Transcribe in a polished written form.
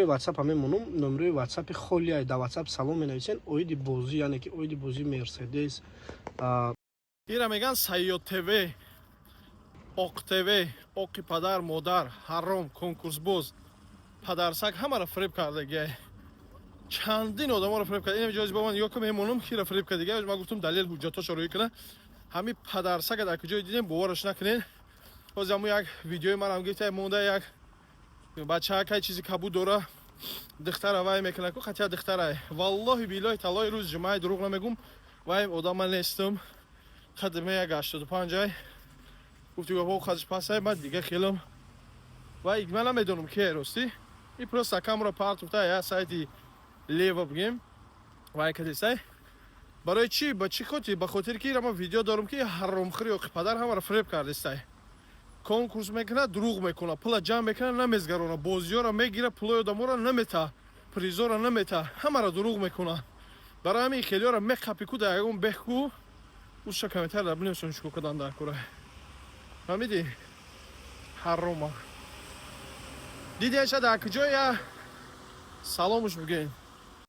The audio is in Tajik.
Ватсап мемонам, номерои ватсапи холия. Дар ватсап салом менависен оиди бозӣ, яъне ки оиди бозии Мерседес. Ира меган Сайёд ТВ, Оқ ТВ, оқи падар модар ҳаром, конкурсбоз, падарсаг, ҳамаро фиреб кардагиай, чандин одаморо фиреб кард. Инам ҷоиз ба ман ё ки мемонам, кира фиреб кардагиай. Ман гуфтам, далел, ҳуҷҷатошо рӯй кунам. Ҳами падарсага дар куҷое дидем, бовараш накунед. Ҳозир ҳамун як видеои марам гирифта монда, як бачаакай чизи кабуд дора, духтара вай мекунад ку, хотя духтарай. Валлоҳи, биллоҳи, таллоҳи, рӯзи ҷумъаи, дурӯғ намегум, вай одам ман нестам. Қадиме як 85-ай гуфти, гапо қадиш пасай, ман дига хелам вай, ман намедонам ки ростӣ и просто камера партуфта, я сайти лево бигем, вай кадисай. Барои чӣ, ба чӣ хотир? Ба хотир ки ма видео дорам, ки ҳаромхӯри оқи падар ҳамаро фиреб кардистай. Конкурс мекунад, дурӯғ мекунад, пула ҷамъ мекунад, намезгарона, бозиёро мегира, пулои одаморо намета, призора намета, ҳамаро дурӯғ мекунад. Барои ҳамин хелиёро меқапи ку, дар ягон беҳ ку, уша комментар дар бинависон, чико кардан дар кура. Фаҳмидӣ? Ҳарома дидиаша дар куҷоя, саломуш бигӯен.